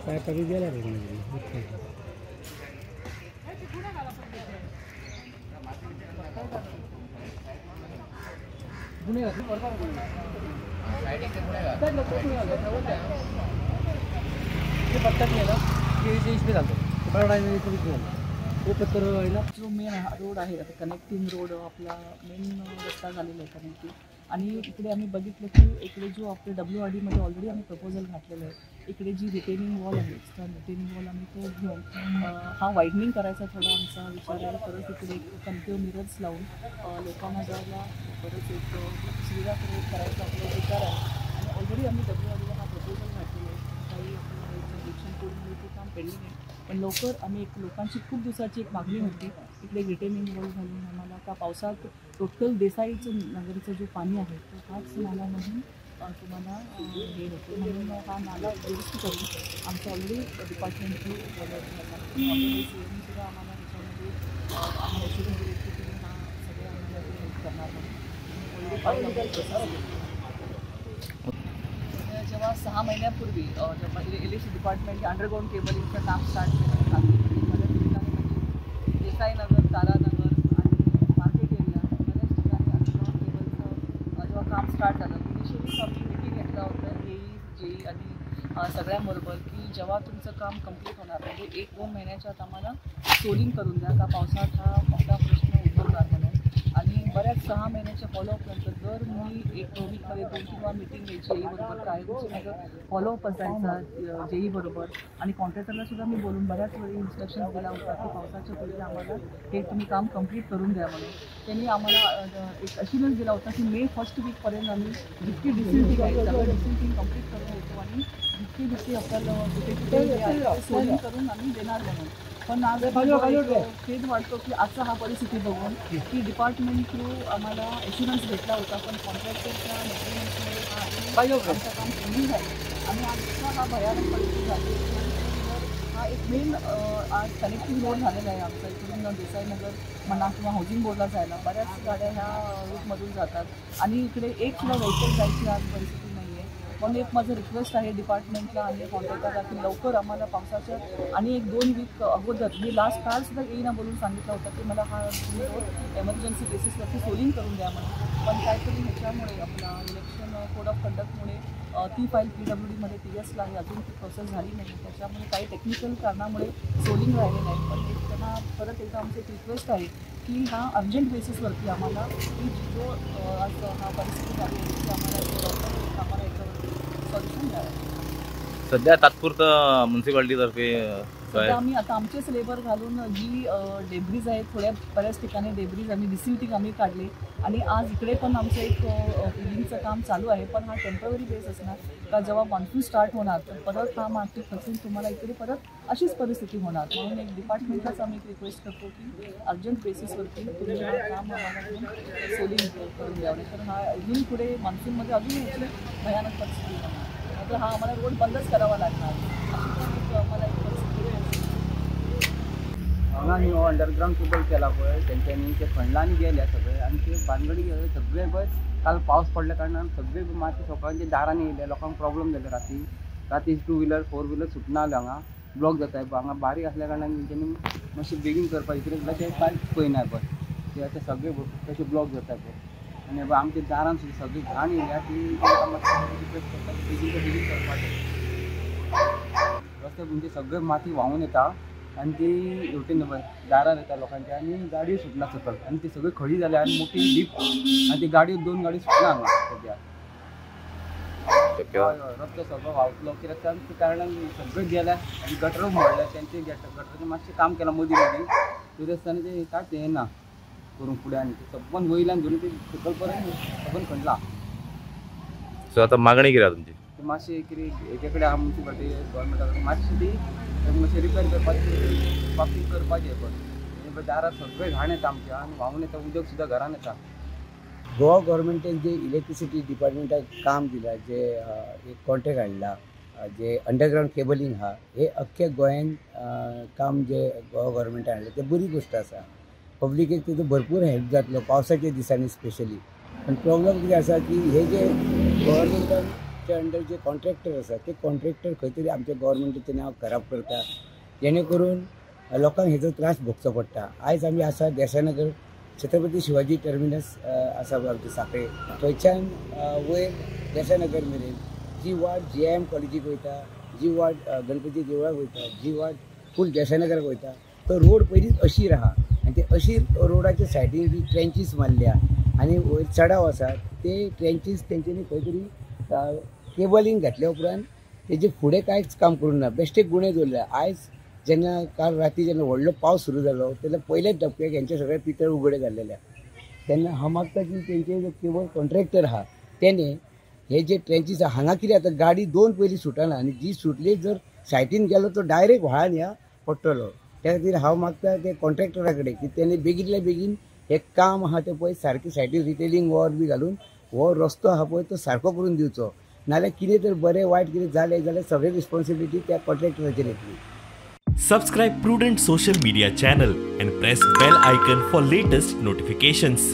पाय कमी गेला रे. जो मेन रोड आहे आता कनेक्टिंग रोड आपला मेन रस्ता झालेला आहे कनेक्टिंग. आणि इकडे आम्ही बघितलं की इकडे जो आपले WRDमध्ये ऑलरेडी आम्ही प्रपोजल घातलेलं आहे. इकडे जी रिटेनिंग वॉल आहे, एक्स्ट्रा रिटेनिंग वॉल आम्ही तो घेऊन हा वाईडनिंग करायचा थोडा आमचा विचार आहे. परत इकडे एक कन्केव मिरर्स लावून लोकांना जायला बरंच एक सुविधा करायचा आपला विचार आहे. आणि ऑलरेडी आम्ही WRDला हा प्रपोजल घातलेला आहे. काही आपलं इलेक्शन कोडमध्ये ते काम पेंडिंग आहे, पण लवकर आम्ही एक लोकांची खूप दिवसाची एक मागणी होती इकडे रिटेनिंग वॉल घालून आम्हाला का पावसात टोटल देसाईचं नगरीचं जो पाणी आहे तो हाच नाल्यामधून तुम्हाला हे होतो, म्हणून हा नाला दुरुस्त करून आमचं already department through already CM सुद्धा आम्हाला ह्याच्यामध्ये आम्हाला एश्युरन्स दिले की तुम्ही हा सगळे आम्हाला हेल्प करणार म्हणून ऑलरेडी प्रोसेस. जेव्हा 6 महिन्यापूर्वी जेव्हा इलेक्ट्रिक डिपार्टमेंट अंडरग्राऊंड केबलिंगचं काम स्टार्ट केलं बऱ्याच ठिकाणी, म्हणजे देसाईनगर, तारानगर आणि मार्केट एरिया बऱ्याच ठिकाणी अंडरग्राऊंड केबलचं जेव्हा काम स्टार्ट झालं इनिशियली आम्ही मिटिंग घेतलं होतं AE, JE आणि सगळ्यांबरोबर की जेव्हा तुमचं काम कंप्लीट होणार म्हणजे 1-2 महिन्याच्या आत आम्हाला सोलिंग करून द्या का पावसात हा मोठा प्रश्न उद्भवणार म्हणून. आणि बऱ्याच 6 महिन्याच्या फॉलोअपनंतर जर मी एक वीकमध्ये 2-3 वेळा मिटिंग घ्यायची JE बरोबर, काय माझं फॉलोअप असायचा JE बरोबर. आणि कॉन्ट्रॅक्टरला सुद्धा मी बोलून बऱ्याच वेळी इन्स्ट्रक्शन्स दिला होता की पावसाच्या पूर्वी आम्हाला हे तुम्ही काम कंप्लीट करून द्या म्हणून. त्यांनी आम्हाला एक अश्युरन्स दिला होता की मे 1st वीकपर्यंत आम्ही जितकी डिसिल्टिंग आहे सगळं डिसिल्टिंग कंप्लीट करून देतो आणि जितकी जितकी आपल्याला कुठे कुठे सोलिंग करून आम्ही देणार म्हणून. पण आज खेद वाटतो की आजचा हा परिस्थिती बघून की डिपार्टमेंट थ्रू आम्हाला एश्युरन्स भेटला होता, पण कॉन्ट्रॅक्टरच्या नेग्लिजन्समुळे हा आमचं काम पेंडिंग आहे. आणि आजचा हा भयानक परिस्थिती झाली. हा एक मेन आज कनेक्टिंग रोड झालेला आहे आमचा. इकडून देसाईनगर म्हणा किंवा हाऊसिंग बोर्डला जायला बऱ्याच गाड्या ह्या रूटमधून जातात आणि इकडे एक सुद्धा व्हेकल जायची आज परिस्थिती नाही आहे. म्हणून एक माझं रिक्वेस्ट आहे डिपार्टमेंटला आणि कॉन्ट्रॅक्टरला की लवकर आम्हाला पावसाच्या आणि 1-2 वीक अगोदर मी लास्ट कालसुद्धा येईना बोलून सांगितलं होतं की मला हा रोड एमर्जन्सी बेसिसवरती सोलिंग करून द्या म्हणून. पण काहीतरी ह्याच्यामुळे आपला इलेक्शन कोड ऑफ कंडक्टमुळे ती फाईल PWDमध्ये TSला आहे, अजून ती प्रोसेस झाली नाही. त्याच्यामुळे काही टेक्निकल कारणामुळे सोलिंग राहिले नाही. पण एक त्यांना परत एकदा आमची एक रिक्वेस्ट आहे की हा अर्जंट बेसिसवरती आम्हाला की जो आज हा परिस्थिती झाली आहे की आम्हाला आम्हाला याच्यावरती सॉल्युशन द्यावं. सध्या तात्पुरतं म्युनिसिपालिटीतर्फे सध्या आम्ही आता आमचेच लेबर घालून जी डेब्रीज आहेत थोड्या बऱ्याच ठिकाणी डेब्रीज आम्ही डिसिल्टिंग आम्ही काढले आणि आज इकडे पण आमचं एक फिलिंगचं काम चालू आहे. पण हा टेम्पररी बेस असणार का जेव्हा मान्सून स्टार्ट होणार तर परत हा माती खचून तुम्हाला इकडे परत अशीच परिस्थिती होणार. म्हणून एक डिपार्टमेंटलाच आम्ही एक रिक्वेस्ट करतो की अर्जंट बेसिसवरती तुम्ही हा काम आम्हाला सोलिंग करून द्यावं, तर हा अजून पुढे मान्सूनमध्ये अजून याची भयानक परिस्थिती होणार. मात्र हा आम्हाला रोड बंदच करावा लागणार अशी पण एक आम्हाला एक परिस्थिती. हांगा न्ही हो अंडरग्रावंड केबल केला पळय तेंच्यांनी ते खणलांनी गेल्या सगळे आनी ते भानगडी गेले सगळे पळय. काल पावस पडल्या कारणान सगळे माती लोकांच्या दारांनी येयल्या, लोकांक प्रॉब्लम जाले. राती राती 2 व्हिलर 4 व्हिलर सुटना जाल्यो, हांगा ब्लॉक जाता. हांगा बारीक आसल्या कारणान तेंच्यांनी मातशें बेगीन करपाचें कित्याक म्हणल्यार ते कांयच पळयना पळय ते आतां सगळे तशें ब्लॉक जाता पळय. आनी आमच्या दारान सुद्दां सगळी घाण येयल्या ती तांकां मातशें रिक्वेस्ट करता बेगीन ते बेगीन करपाचें. रस्ते म्हणजे सगळे माती व्हांवून येता आनी ती हेवटेन दारार येता लोकांच्या आनी गाडी सुटना सकयल आनी ती सगळी खडी जाल्या आनी मोठी डीप आनी ती गाडी 2 गाडी सुटना हांगा सद्या. हय हय रस्तो सगळो व्हांवतलो कित्याक त्या कारणान सगळे गेल्या आनी गटर मोडल्या तेंचे गटराचें मातशें काम केलां मदीं मदीं तरी आसतना तें कांयच हें ना करूंक फुडें आनी तें सगळें वयल्यान धरून तें सकयल पर्यंत सगळें खणलां. सो आतां मागणी कितें आसा तुमची? मातशें कितें एके कडेन आहा म्युनिसिपालिटी गव्हर्मेंटा कडेन मातशी ती मातशें रिपेर करपाची बाकी करपाचें. पण दारार सगळें घाण येता आमच्या आनी व्हांवून येता उदक सुद्दां घरान येता. गोवा गव्हर्मेंटान जे इलेक्ट्रिसिटी डिपार्टमेंटाक काम दिलां, जे एक कॉन्ट्रॅक्ट हाडला जे अंडरग्रावंड केबलिंग आहा, हे अख्ख्या गोंयान काम जे गोवा गव्हर्मेंटान हाडलें तें बरी गोश्ट आसा. पब्लिकेक तेजो भरपूर हेल्प जातलो पावसाच्या दिसांनी स्पेशली. पण प्रॉब्लम कितें आसा की हे जे गव्हर्मेंटान हाचे अंडर जे कॉन्ट्रॅक्टर आसा ते कॉन्ट्रॅक्टर खंय तरी आमच्या गव्हर्मेंटाचें नांव खराब करता, जेणे करून लोकांक हेजो त्रास भोगचो पडटा. आयज आमी आसा देसायनगर छत्रपती शिवाजी टर्मिनस आसा आमचे सांखळे, थंयच्यान वयर देसायनगर मेरेन जी वाट GIM कॉलेजीक वयता, जी वाट गणपती देवळाक वयता, जी वाट फूल देसायनगराक वयता, तो रोड पयलींच अशीर आहा आनी ते अशीर रोडाच्या सायडीन जी ट्रेंचीस मारल्या आनी वयर चडाव आसा ते ट्रेंचीस तेंच्यांनी खंय तरी केबलिंग घातल्या उपरांत तेजे फुडें कांयच काम करूंक ना, बेश्टे गुणे दवरल्या. आयज जेन्ना काल राती जेन्ना व्हडलो पावस सुरू जालो तेन्ना पयल्याच धपक्याक हेंचे सगळे पितळ उगडे जाल्लेले. तेन्ना हांव मागता की तेंचे जो केबल कॉन्ट्रॅक्टर आहा तेणे हे जे ट्रेंचीस हांगा कितें आतां गाडी दोन पयलीं सुटना आनी जी सुटली जर सायटीन गेलो तो डायरेक्ट व्हाळान ह्या पडटलो. त्या खातीर हांव मागता ते कॉन्ट्रॅक्टरा कडेन की तेणे बेगींतल्या बेगीन हे काम आहा तें पळय सारकें सायटीन रिटेलिंग वॉल बी घालून हो रस्तो आहा पळय तो सारको करून दिवचो, नाल्यार कितें तर बरें वायट कितें जालें जाल्यार सगळी रिस्पॉन्सिबिलिटी त्या कॉन्ट्रॅक्टराचेर येतली. Subscribe Prudent Social Media channel and press bell icon for latest notifications.